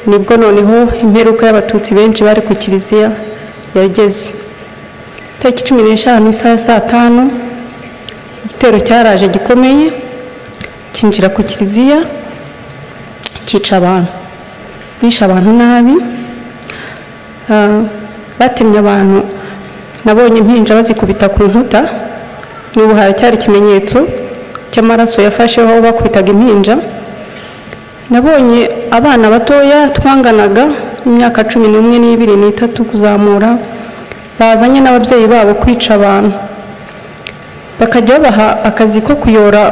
Nibwo noneho imperuka y'abatutsi benshi bari ku kiliziya yageze. Tariki 15 isaha saa 5 igitero cyaraje gikomeye kinjira ku kiliziya cyica abantu, bisha abantu nabi, batemye abantu. Nabonye impinja bazikubita ku nkuta, n'ubu haracyari ikimenyetso cy'amaraso yafasheho bakubitaga impinja. Nabonye abana batoya twanganaga imyaka 11 n'ibiri n'itatu kuzamura, bazanye n'ababyeyi babo kwica abantu, bakajya babaha akazi ko kuyora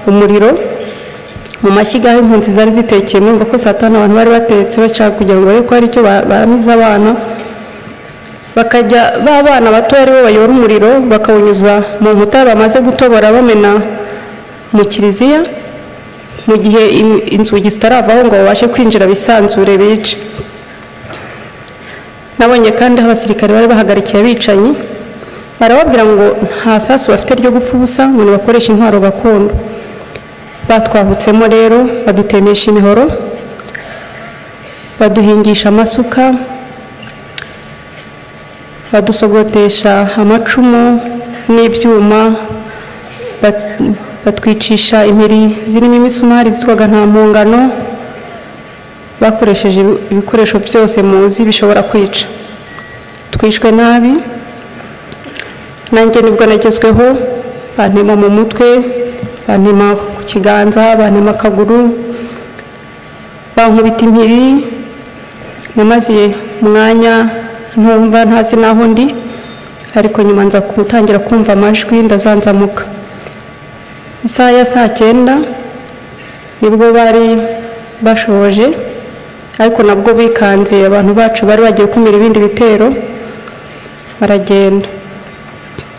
umuriro mu mashyiga aho impunzi zari zitekeye. Murumva ko saa 5 abantu bari batetse bashaka kugira ngo barebe ko hari icyo baramiza abana, bakajya ba bana batoya aribo bayora umuriro bakawunyuza mu nkuta bamaze gutobora bamena mu kiliziya, mu gihe inzugi zitaravaho ngo babashe kwinjira bisanzure bice. Nabonye kandi aho abasirikare bari bahagarikiye abicanyi, barababwira ngo nta sasu bafite ryo gupfa ubusa, ngo nibakoreshe intwaro gakondo. Batwahutsemo rero badutemesha imihoro, baduhingisha amasuka, badusogotesha amacumu n'ibyuma, batwicisha impiri zirimo imisumari zitwaga nta mpungano. Bakoresheje ibikoresho byose muzi bishobora kwica. Twishwe nabi. Nanjye nibwo nagezweho, bantema mu mutwe, bantema ku kiganza, bantema akaguru, bankubita impiri. Namaze umwanya ntumva ntazi naho ndi, ariko nyuma nza gutangira kumva amajwi ndazanzamuka. Isaha ya saa 9 nibwo bari bashoje, ariko nabwo bikanze abantu bacu bari bagiye kumira ibindi bitero baragenda.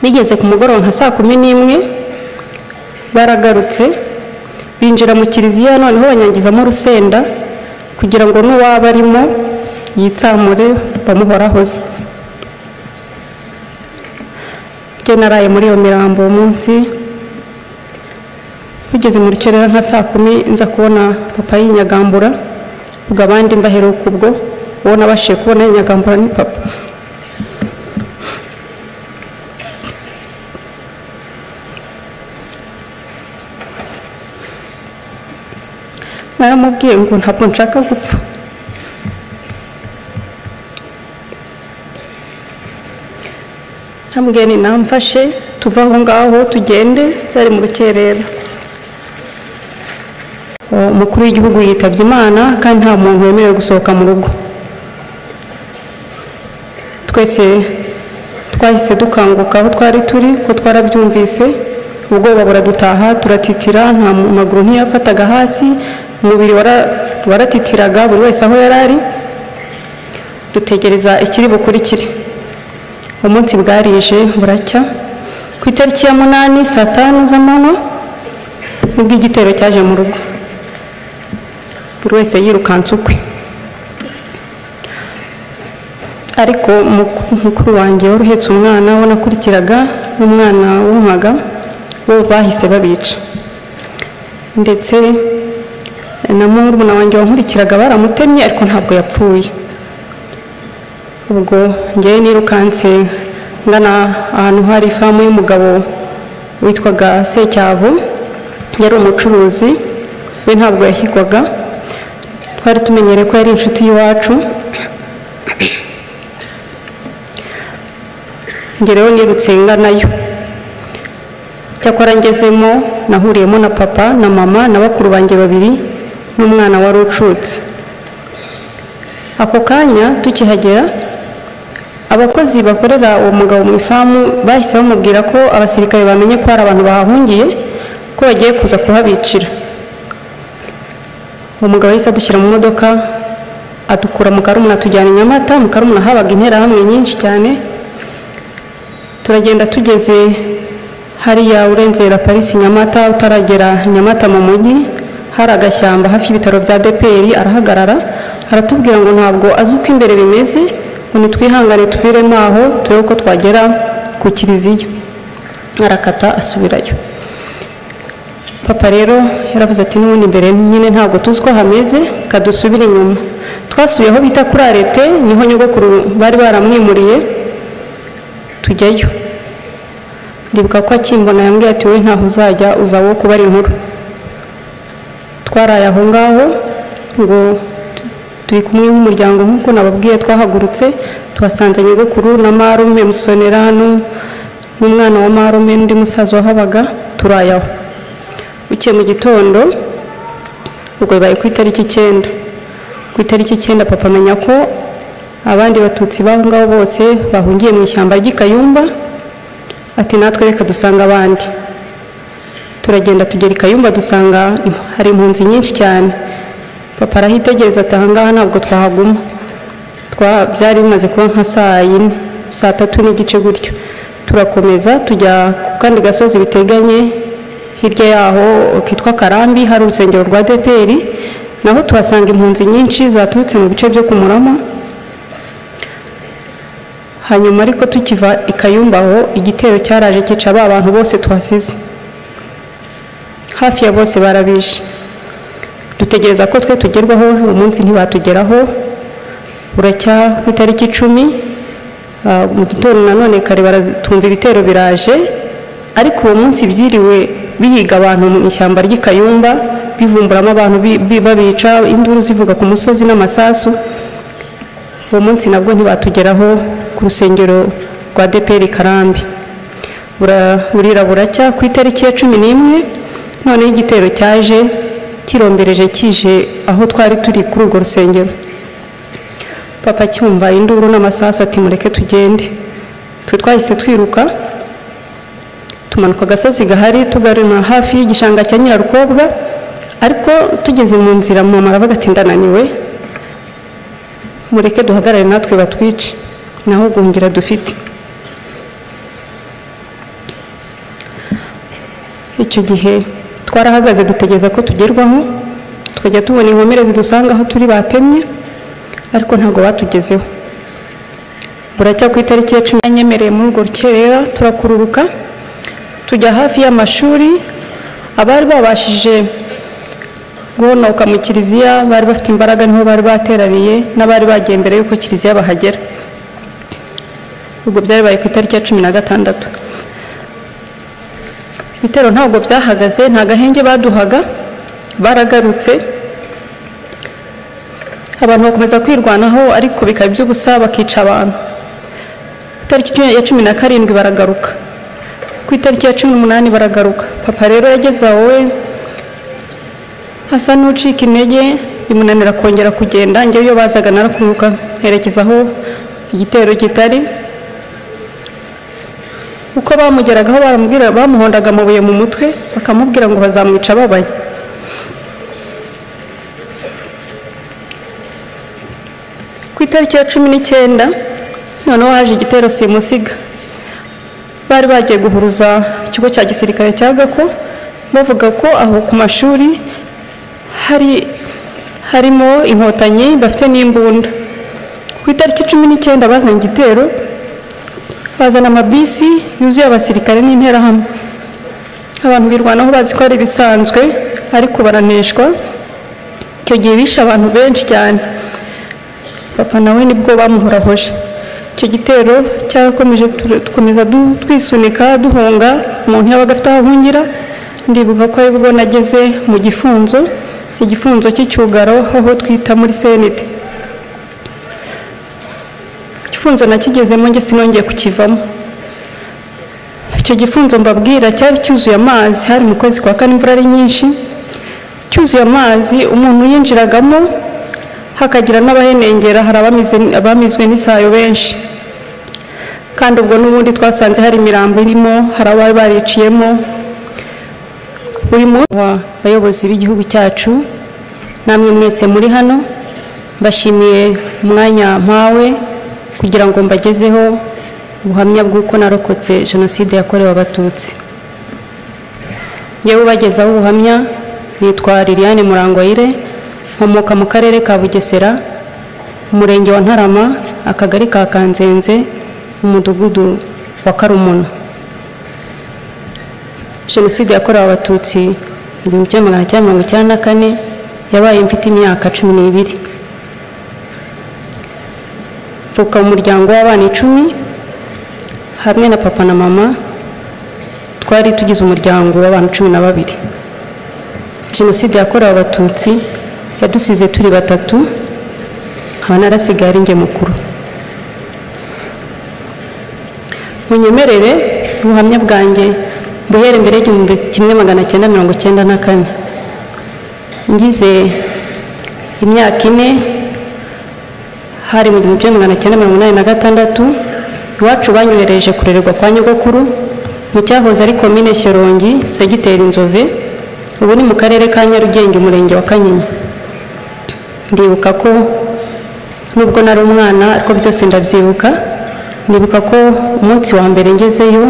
Bigeze ku mugoroba nka saa 11 baragarutse binjira mu kiliziya, noneho banyangizamo urusenda kugira ngo n'uwaba arimo yitsamure bamuhorahoze. Njye naraye muri iyo mirambo uwo munsi. Bigeze mu rukerera nka saa 10 nza kubona papa yinyagambura, ubwo abandi mbaheruka ubwo uwo nabashije kubona yinyagambura ni papa. Naramubwiye ngo ntabwo nshaka gupfa. Ambwiye ni namfashe tuva aho ngaho tugende, byari mu rukerera. Umukuru w'igihugu yitabye Imana kandi nta muntu wemerewe gusohoka mu rugo. Twese twahise dukanguka aho twari turi ko twarabyumvise, ubwoba buradutaha turatitira, nta maguru ntiyafataga hasi, umubiri waratitiraga buri wese aho yari ari, dutegereza ikiri bukurikire. Umunsi bwarije buracya. Ku itariki ya 8 saa 5 z'amanywa nibwo igitero cyaje mu rugo, buri wese yirukanse ukwe. Ariko mukuru wanjye wari uhetse umwana we nakurikiraga n'umwana wonkaga, bo bahise babica. Ndetse na murumuna wanjye wankurikiraga baramutemye ariko ntabwo yapfuye. Ubwo njyewe nirukanse ngana ahantu hari ifamu y'umugabo witwaga Secyavu, yari umucuruzi, we ntabwo yahigwaga, twari tumenyereye ko yari inshuti y'iwacu. Njye rero nirutse nganayo. Cyakora ngezemo nahuriyemo na papa na mama na bakuru banjye babiri n'umwana wari ucutse. Ako kanya tukihagera, abakozi bakorera uwo mugabo mu ifamu bahise bamubwira ko abasirikare bamenye ko hari abantu bahahungiye, ko bagiye kuza kuhabicira. Uwo mugabo yahise adushyira mu modoka adukura mu Karumuna atujyana i Nyamata. Mu Karumuna habaga interahamwe nyinshi cyane. Turagenda tugeze hariya urenzera Paris Nyamata, utaragera Nyamata mu mujyi, hari agashyamba hafi y'ibitaro bya DPR, arahagarara aratubwira ngo ntabwo azi uko imbere bimeze, ngo nitwihangane tuviremo aho turebe uko twagera ku kiliziya. Arakata asubirayo. Papa rero yaravuze ati n'ubundi imbere nyine ntabwo tuzi ko hameze, kadusubire inyuma. Twasubiye aho bita kuri arete, niho nyogokuru bari baramwimuriye, tujyayo. Ndibuka ko akimbona yambwiye ati wowe ntaho uzajya, uzaba uwo kubara inkuru. Twaraye aho ngaho ngo turi kumwe nk'umuryango nk'uko nababwiye, twahagurutse tuhasanze nyogokuru na marume Musonera hano n'umwana wa marume n'undi musaza wahabaga, turaye aho. Bukeye mu gitondo, ubwo bibaye ku itariki 9, ku itariki 9 papa amenya ko abandi batutsi b'aho ngaho bose bahungiye mu ishyamba ry'i Kayumba, ati natwe reka dusanga abandi. Turagenda tugera i Kayumba dusanga hari impunzi nyinshi cyane. Papa arahitegereza ati aha ngaha ntabwo twahaguma. Byari bimaze kuba nka saa 4, saa 3:15 gutyo. Turakomeza tujya ku kandi gasozi biteganye hirya yaho kitwa Karambi, hari urusengero rwa DPR, naho tuhasanga impunzi nyinshi zaturutse mu bice byo ku Murama. Hanyuma ariko tukiva i Kayumba aho, igitero cyaraje cyica ba bantu bose tuhasize, hafi ya bose barabishe. Dutegereza ko twe tugerwaho, uwo munsi ntibatugeraho. Buracya ku itariki 10 mu gitondo nanone kare baratumva ibitero biraje, ariko uwo munsi byiriwe bihiga abantu mu ishyamba ry'i Kayumba, bivumburamo abantu babica, induru zivuga ku musozi n'amasasu. Uwo munsi nabwo ntibatugeraho ku rusengero rwa DPR Karambi. Burira buracya ku itariki ya 11, noneho igitero cyaje kirombereje kije aho twari turi kuri urwo rusengero. Papa cyumva induru n'amasasu ati mureke tugende. Twe twahise twiruka tumanuka agasozi gahari tugaruna hafi y'igishanga cya Nyirarukobwa, ariko tugeze mu nzira mama aravuga ati ndananiwe, mureke duhagarare natwe batwice, naho guhungira dufite. Icyo gihe twarahagaze dutegereza ko tugerwaho, tukajya tubona inkomere zidusanga aho turi batemye, ariko ntabwo batugezeho. Buracya ku itariki ya 10 yanyemereye muri urwo rukerera, turakururuka tujya hafi y'amashuri. Abari babashije guhonoka mu kiliziya bari bafite imbaraga, niho bari bateraniye n'abari bagiye mbere y'uko kiliziya bahagera. Ubwo byari ku itariki ya 16. Ibitero ntabwo byahagaze, nta gahenge baduhaga, baragarutse. Abantu bakomeza kwirwanaho ariko bikaba iby'ubusa, bakica abantu. Ku itariki ya 17 baragaruka, ku itariki ya 18 baragaruka. Papa rero yageze aho we asa n'ucika intege, bimunanira kongera kugenda. Njyewe iyo bazaga narakuruka nkerekeza aho igitero kitari. Uko bamugeragaho baramubwira, bamuhondaga amabuye mu mutwe bakamubwira ngo bazamwica babaye. Ku itariki ya 19 noneho haje igitero simusiga. Bari bagiye guhuruza ikigo cya gisirikare cya Gako, bavuga ko aho ku mashuri harimo inkotanyi bafite n'imbunda. Ku itariki 19 bazanye igitero, bazana amabisi yuzuye abasirikare n'interahamwe. Abantu birwanaho bazi ko ari ibisanzwe, ariko baraneshwa. Icyo gihe bishe abantu benshi cyane. Papa nawe nibwo bamuhorahoje. Icyo gitero cyarakomeje, dukomeza twisunika duhunga, umuntu yabaga afite aho ahungira. Ndibuka ko aribwo nageze mu gifunzo, igifunzo cy'icyugaro aho twita muri senete. Igifunzo nakigezemo njye sinongeye kukivamo. Icyo gifunzo mbabwira cyari cyuzuye amazi, hari mu kwezi kwa kane imvura ari nyinshi, cyuzuye amazi, umuntu yinjiragamo hakagira n'abahenengera, hari abamizwe n'isayo benshi. Kandi ubwo n'ubundi twasanze hari imirambo irimo, hari abari bariciyemo. Buri munsi abayobozi b'igihugu cyacu namwe mwese muri hano, mbashimiye umwanya mpawe kugira ngo mbagezeho ubuhamya bw'uko narokotse jenoside yakorewe Abatutsi. Njyewe ubagezaho ubuhamya nitwa Liliane Murangwayire, nkomoka mu karere ka Bugesera, umurenge wa Ntarama, akagari ka Kanzenze, umudugudu wa Karumuna. Jenoside yakorewe Abatutsi 1994 yabaye mfite imyaka 12. Mvuka mu muryango w'abana 10 hamwe na papa na mama, twari tugize umuryango w'abantu 12. Jenoside yakorewe Abatutsi yadusize turi 3, nkaba narasigaye ari njye mukuru. Munyemerere ubuhamya bwanjye buhere mbere y'1994. Ngize imyaka 4, hari mu 1986, iwacu banyohereje kurererwa kwa nyogokuru mu cyahoze ari komine Shyorongi, segiteri Nzove, ubu ni mu karere ka Nyarugenge, umurenge wa Kanyinya. Ndibuka ko nubwo nari umwana ariko byose ndabyibuka. Ndibuka ko umunsi wa mbere ngezeyo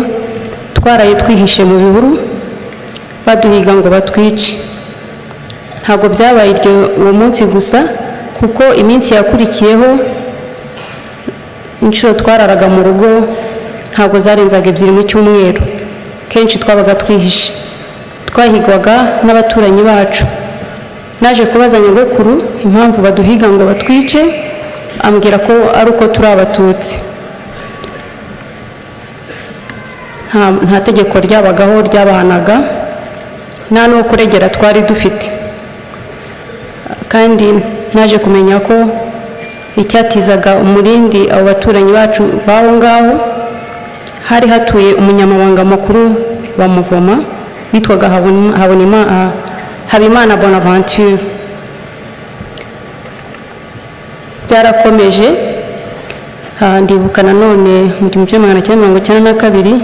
twaraye twihishe mu bihuru baduhiga ngo batwice. Ntabwo byabaye uwo munsi gusa, kuko iminsi yakurikiyeho inshuro twararaga mu rugo ntabwo zarenzaga 2 mu cyumweru. Kenshi twabaga twihishe, twahigwaga n'abaturanyi bacu. Naje kubaza nyogokuru impamvu baduhiga ngo batwice, ambwira ko ari uko turi Abatutsi. Nta tegeko ryabagaho ryabahanaga, nta n'uwo kuregera twari dufite. Kandi naje kumenya ko icyatizaga umurindi abo baturanyi bacu baho ngaho, hari hatuye umunyamabanga mukuru wa Muvoma witwaga Habimana Bonaventure. Byarakomeje. Ndibuka nanone mu 1992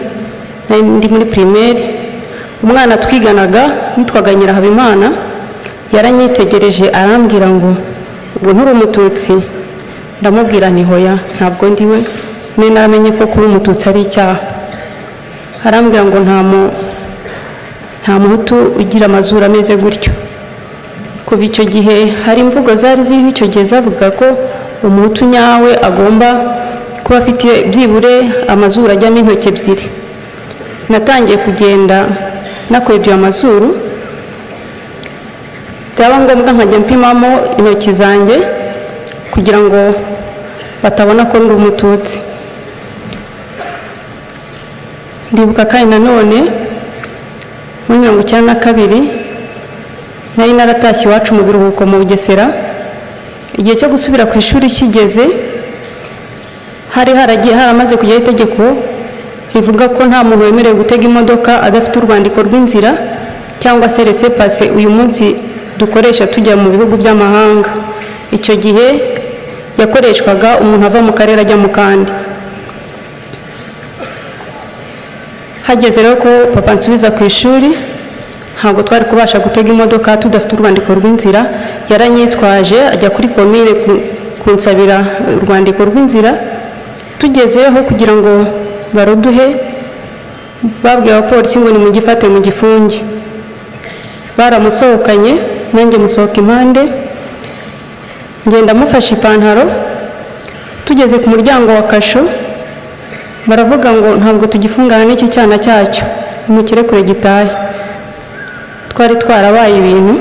nari ndi muri primaire, umwana twiganaga witwaga Nyirahabimana yaranyitegereje arambwira ngo ubu nturi Umututsi? Ndamubwira nti hoya, ntabwo ndiwe, nari naramenye ko kuba Umututsi ari icyaha. Arambwira ngo nta muhutu ugira amazuru ameze gutyo. Kuva icyo gihe hari imvugo zari ziriho icyo gihe zavuga ko umuhutu nyawe agomba kuba afite byibure amazuru ajyamo intoki 2. Natangiye kugenda nakweduye amazuru, byaba ngombwa nkajya mpimamo intoki zanjye kugira ngo batabona ko ndi Umututsi. Ndibuka kandi nanone muri 1992 nari naratashye iwacu mu biruhuko mu Bugesera. Igihe cyo gusubira ku ishuri kigeze, hari haragiye haramaze kujyaho itegeko rivuga ko nta muntu wemerewe gutega imodoka adafite urwandiko rw'inzira cyangwa se laissez-passer uyu munsi dukoresha tujya mu bihugu by'amahanga. Icyo gihe yakoreshwaga umuntu ava mu karere ajya mu kandi. Hageze rero ko papa nsubiza ku ishuri, ntabwo twari kubasha gutega imodoka tudafite urwandiko rw'inzira. Yaranyitwaje ajya kuri komine kunsabira urwandiko rw'inzira. Tugezeho kugira ngo baruduhe, babwiye abapolisi ngo nimugifate mugifunge. Baramusohokanye, nanjye musohoka impande, ngenda mufashe ipantaro. Tugeze ku muryango wa kasho, baravuga ngo ntabwo tugifungana n'iki cyana cyacyo, nimukirekure gitahe. Twari twarabaye ibintu,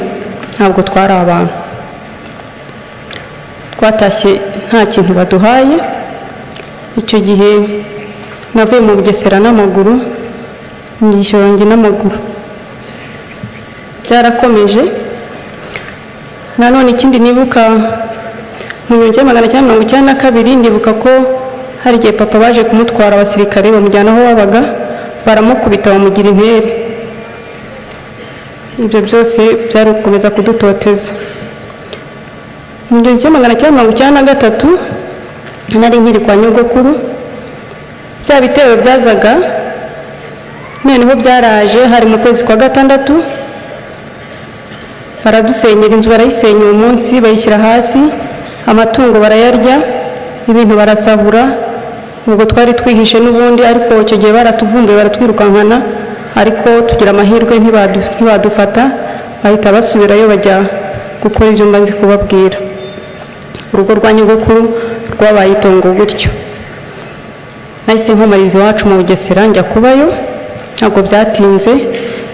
ntabwo twari abantu. Twatashye nta kintu baduhaye. Icyo gihe navuye mu Bugesera n'amaguru, ngishyonge n'amaguru. Byarakomeje. Nanone ikindi nibuka mu 1992, ndibuka ko hari igihe papa baje kumutwara abasirikare bamujyana aho babaga, baramukubita bamugira intere. Ibyo byose byari gukomeza kudutoteza. Mu 1993 nari nkiri kwa nyogokuru, bya bitero byazaga noneho byaraje, hari mu kwezi kwa 6, baradusenyera inzu, barayisenya uwo munsi bayishyira hasi, amatungo barayarya, ibintu barasahura. Ubwo twari twihishe n'ubundi, ariko icyo gihe baratuvumbuye baratwirukankana, ariko tugira amahirwe ntibadufata, bahita basubirayo bajya gukora ibyo mbanze kubabwira. Urugo rwa nyogokuru rwabaye itongo gutyo. Nahise nkomariza iwacu mu Bugesera njya kubayo, ntabwo byatinze.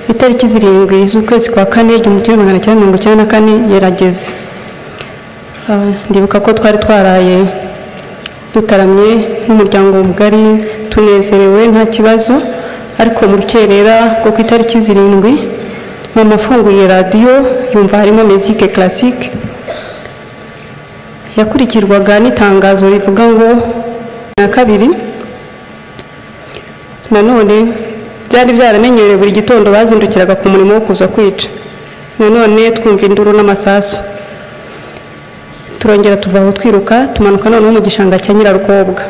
Itariki 7 z'ukwezi kwa 4 1994 yarageze. Ndibuka ko twari twaraye Dutaramye n'umuryango mugari, tunezerewe, nta kibazo. Ariko mu rukerera rwo ku itariki 7, mama afunguye radiyo yumva harimo musique classique yakurikirwaga n'itangazo rivuga ngo na kabiri. Nanone byari byaramenyerewe, buri gitondo bazindukiraga ku murimo wo kuza kwica. Nanone twumva induru n'amasasu, turongera tuva aho twiruka, tumanuka noneho mu gishanga cya Nyirarukobwa.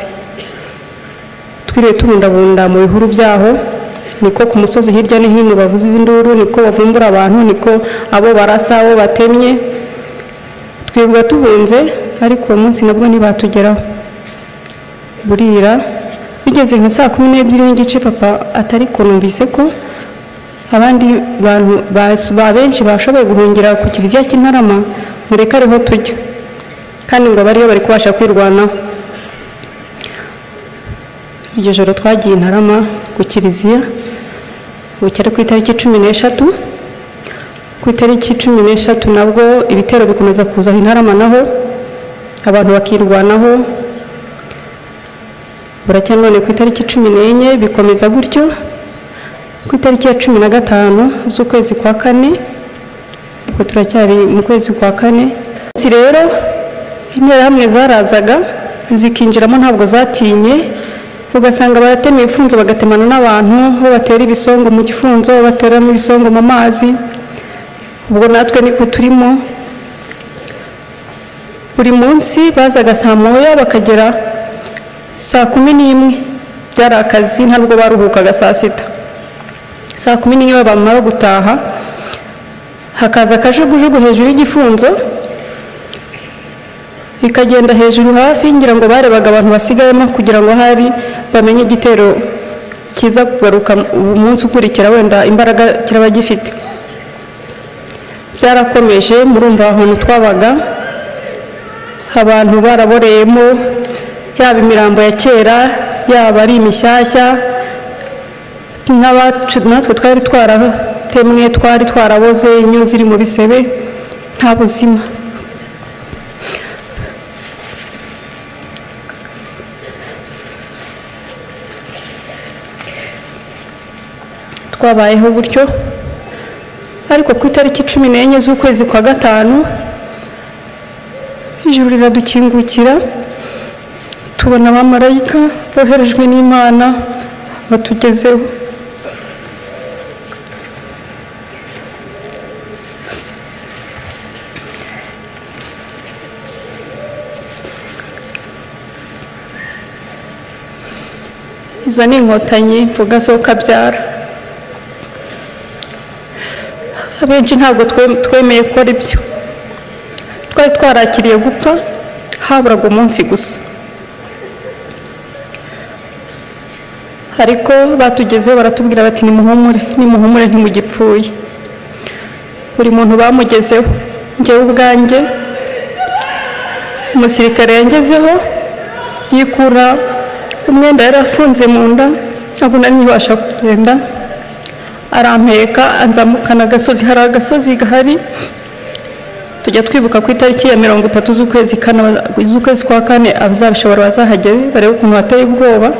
Twiriwe turundabunda mu bihuru byaho, niko ku musozi hirya no hino bavuza induru, niko bavumbura abantu, niko abo barasa, abo batemye. Twirirwa tubunze, ariko uwo munsi nabwo ntibatugeraho. Burira bigeze nka saa 12:30, papa atari numvise ko abandi bantu benshi bashoboye guhungira ku kiliziya cy'Intarama, mureke ariho tujya, kandi ngo bariyo bari kubasha kwirwanaho. Iryo joro twagiye Intarama ku kiliziya, bucyari ku itariki 13. Ku itariki 13 nabwo ibitero bikomeza kuza Intarama, naho abantu bakirwanaho. Buracya none ku itariki 14 bikomeza gutyo. Ku itariki ya 15 z'ukwezi kwa kane, ubwo turacyari mu kwezi kwa kane rero, interahamwe zarazaga zikinjiramo, ntabwo zatinye. Ugasanga baratema ibifunzo, bagatemana n'abantu, bo batera ibisongo mu gifunzo, bateramo ibisongo mu mazi. Ubwo natwe niko turimo. Buri munsi bazaga saa 1 bakagera saa 11, byari akazi, ntabwo baruhukaga saa 6. Saa 11 bamara gutaha, hakaza akajugujugu hejuru y'igifunzo, ikagenda hejuru hafi, ngira ngo barebaga abantu basigayemo kugira ngo hari bamenye igitero kiza kugaruka umunsi ukurikira, wenda imbaraga kiraba gifite. Byarakomeje. Murumva ahantu twabaga abantu baraboreyemo, yaba imirambo ya kera, yaba ari imishyashya. Natwe twari twaratemwe, twari twaraboze, inyo ziri mu bisebe, nta buzima. Twabayeho gutyo. Ariko ku itariki 14 z'ukwezi kwa 5, ijuru riradukingukira, tubona abamarayika boherejwe n'Imana batugezeho. Izo ni inkotanyi mvuga zo kabyara. Abenshi ntabwo twemeye ko ari byo. Twari twarakiriye gupfa, haburaga umunsi gusa. Ariko batugezeho baratubwira bati nimuhumure, nimuhumure, ntimugipfuye. Buri muntu bamugezeho. Njyewe ubwanjye umusirikare yangezeho, yikura umwenda yari afunze mu nda, abona ntibasha kugenda, arampeka anzamukana agasozi. Hari agasozi gahari tujya twibuka ku itariki ya 30 z'ukwezi kwa kane, abazabishobora bazahagere barebe ukuntu hateye ubwoba.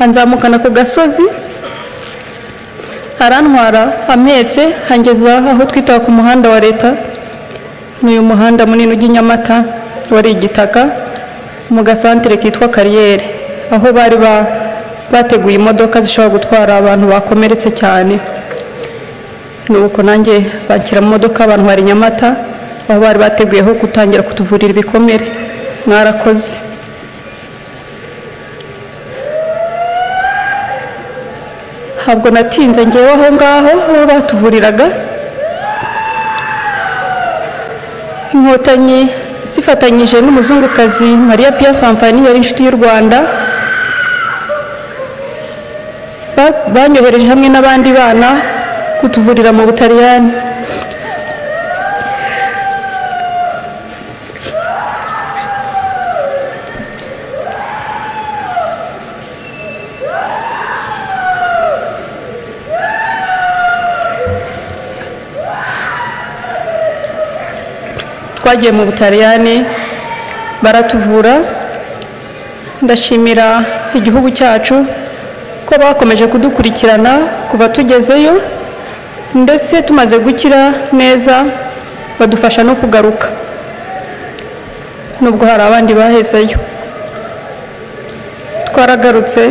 Anzamukana ku gasozi, arantwara ametse, hangeza aho twita ku muhanda wa leta. N'uyu muhanda munini ujya Nyamata wari igitaka, mu gasantere kitwa Kariyeri, aho bari bateguye imodoka zishobora gutwara abantu bakomeretse cyane. Nuko nanjye banshyira mu modoka bantwara i Nyamata, aho bari bateguyeho gutangira kutuvurira ibikomere. Mwarakoze. Ntabwo natinze ngewe aho ngaho aho batuvuriraga. Inkotanyi zifatanyije n'umuzungukazi Maria Pia Fanfani, yari inshuti y'u Rwanda, banyohereje hamwe n'abandi bana kutuvurira mu Butaliyani. Twagiye mu Butaliyani baratuvura, Ndashimira igihugu cyacu ko bakomeje kudukurikirana kuva tugezeyo, ndetse tumaze gukira neza badufasha no kugaruka, nubwo hari abandi bahezeyo. Twaragarutse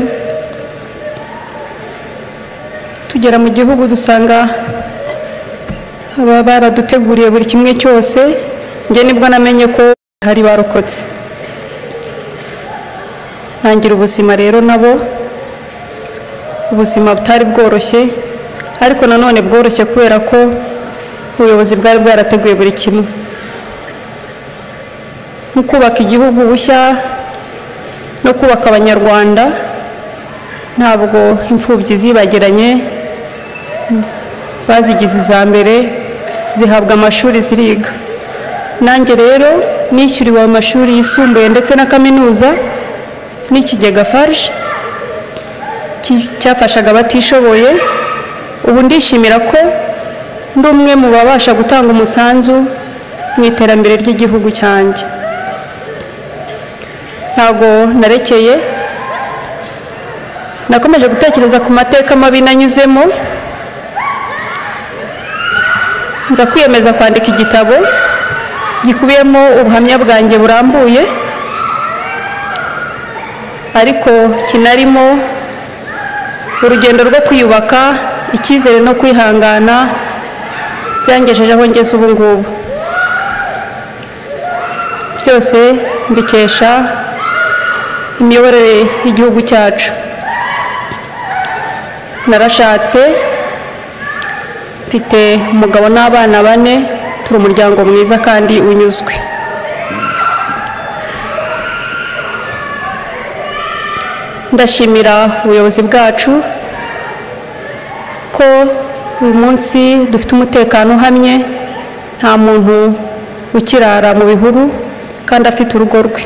tugera mu gihugu dusanga aba baraduteguriye buri kimwe cyose. Njye nibwo namenye ko hari barokotse, ntangira ubuzima rero nabo, ubuzima butari bworoshye, ariko nanone bworoshye kubera ko ubuyobozi bwari bwarateguye buri kimwe. Mu kubaka igihugu bushya no kubaka Abanyarwanda, ntabwo imfubyi zibagiranye, bazigize iza mbere, zihabwa amashuri ziriga. Nanjye rero nishyuriwe amashuri yisumbuye ndetse na kaminuza n'ikigega FARG cyafashaga abatishoboye. Ubu ndishimira ko ndi umwe mu babasha gutanga umusanzu mu iterambere ry'igihugu cyanjye. Ntabwo narekeye, nakomeje gutekereza ku mateka mabi nanyuzemo, nza kwiyemeza kwandika igitabo gikubiyemo ubuhamya bwanjye burambuye, ariko kinarimo urugendo rwo kwiyubaka, icyizere no kwihangana byangejeje aho ngeze ubu ngubu. Byose mbikesha imiyoborere y'igihugu cyacu. Narashatse, mfite umugabo n'abana 4, turi umuryango mwiza kandi unyuzwe. Ndashimira ubuyobozi bwacu ko uyu munsi dufite umutekano uhamye, nta muntu ukirara mu bihuru kandi afite urugo rwe.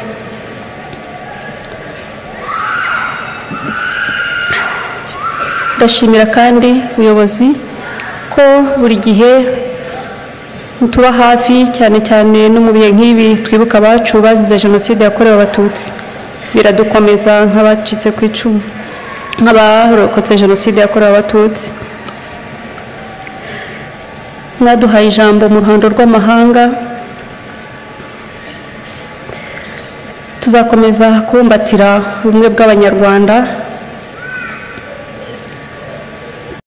Ndashimira kandi ubuyobozi ko buri gihe mutuba hafi, cyane cyane no mu bihe nk'ibi twibuka abacu bazize Jenoside yakorewe Abatutsi. Biradukomeza nk'abacitse ku icumu, nk'abarokotse Jenoside yakorewe Abatutsi. Mwaduhaye ijambo mu ruhando rw'amahanga, tuzakomeza kubumbatira ubumwe bw'Abanyarwanda